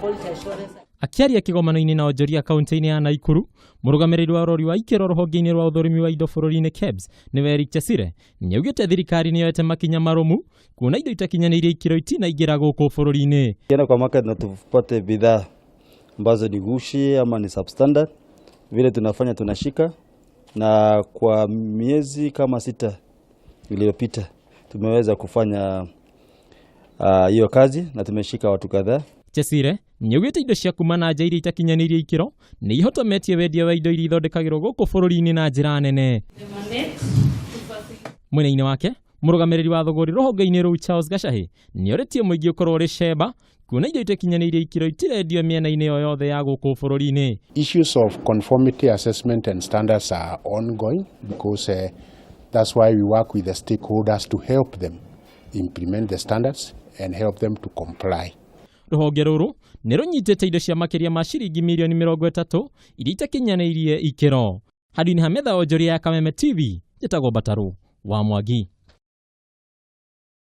Quality assurance. Akĩaria kĩgomano-inĩ na onjoria kaunti-inĩ ya Naikuru, mũrũgamĩrĩri wa ũrori wa ikĩro rũhonge-inĩ rwa ũthũrimi wa indo bũrũri-inĩ KEBS nĩwe Eric Chesire nĩaugĩte thirikari nĩyoete makinya marũmu kuona indo itakinyanĩirie ikĩro itinaingĩra gũkũ bũrũri-inĩ. Tukienda kwa market na tupate bidhaa ambazo ni gushi ama ni substandard, vile tunafanya tunashika, na kwa miezi kama 6 iliyopita tumeweza kufanya hiyo kazi na tumeshika watu kadhaa. Chesire nĩaugĩte indo cia kuma na nja iria itakinyanĩirie ikĩro nĩ ihotometie wendia wa indo iria ithondekagĩrwo gũkũ bũrũri-inĩ na njĩra nene. Mwena-inĩ wake mũrũgamĩrĩri wa thũgũri rũhonge-inĩ rũu Charles Gacahi nĩorĩtie mũingĩ ũkorwo ũrĩ cemba kuona indo itakinyanĩirie ikĩro itirendio mĩena-inĩ o yothe ya gũkũ bũrũri-inĩ. Issues of conformity assessment and standards are ongoing because that's why we work with the stakeholders to help them implement the standards and help them to comply. Rũhonge rũrũ nĩ rũnyitĩte indo cia makĩria ma ciringi mirioni 30 iria itakinyanĩirie ikĩro. Handũ-inĩ ha metha onjoria ya Kameme TV, njĩtagwo Mbatarũ wa Mwangi.